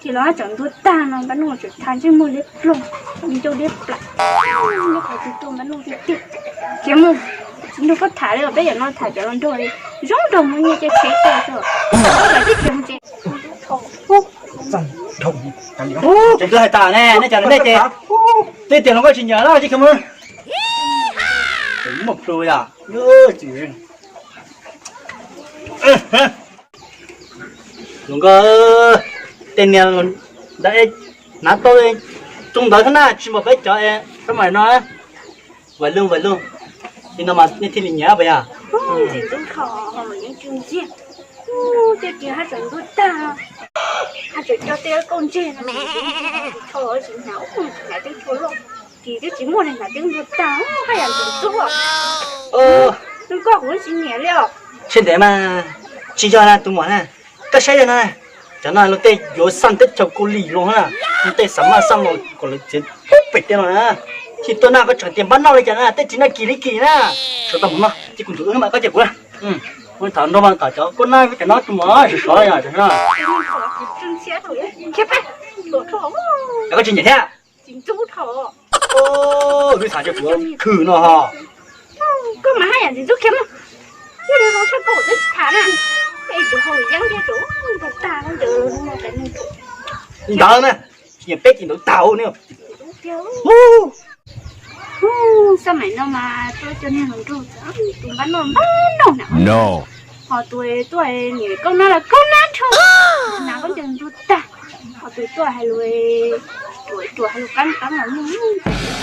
Ces los haj tseem ntuag tag no npab noj tseem tha ntsej muag liab ploog, ncauj liab plam, nyob qhov twg tuaj npab noj tiag tiag. Khiav mus, tsis nrog koj tham li os, peb yam no tham cov hluas nraug li, zoo nraug mus nyiag cia tsheb tuaj xwb. Tsis khiav mus ces. Tseem twb hais tas ne, nej cov nej ces twb tias hluas nkauj tsis nyiam na, tsis khiav mus. Muaj plhu yom. Hluas nkauj, tej niag ntawd hnav tau txooj ntawd thiab na, tsis npaum peb cov sab maim no. Vais lug vais lug, li no mas nej thiaj li nyiam puas yog? Ntxim ntxub kho, yeej tsw ntxiag. Tej tias haj tseem ntuag tag, haj tseem coj tej kauj ntseg no, tsis tshua tsis hnav, hnav tej tshua loj, ces twb tsis muaj li, hnav tej ntuag tag, haj yam ntxim ntxub. Zoo nkauj kuv tsis nyiam li os. Tsis ntev mas tsis yog na tus muam na, koj saib yog no, cov no luag tej yuav xaj teb chaws Kaus Lim los na, tej xav maj xaj los kom lawv txiav pem tej no na. Tsis tuaj na koj tseem tias npab noj li cas na, tej tsis na kis li kis na. Sawv tau mus no, cia kuv ntuas wb mas koj cia kuv na. Kuv tham nrog mas tham cov koj na, cov no tus muam sov sov yom. Koj tsis nyiam thiab? Twb tham cov kuv khwm no ho. Koj mas haj yam ntxim ntxub khiav mus. Thiaj li zoo tshaj koj twb tsis tham na. Ej, tus hau yeeb thiab tus ntag tag ntawd los no. Ntawd na, tsis nyiam peb ces ntawd tag ne. Xab maim no mas tuaj cov niag hluas nraug txawm tus npab noj npab noj na. Ho tus tuaj niam kaub nab los kaub nab rho, hnav khaub ncaws ntuag tag. Ho tus tuaj hais lus ruam ruam hais lus qab qab los mus.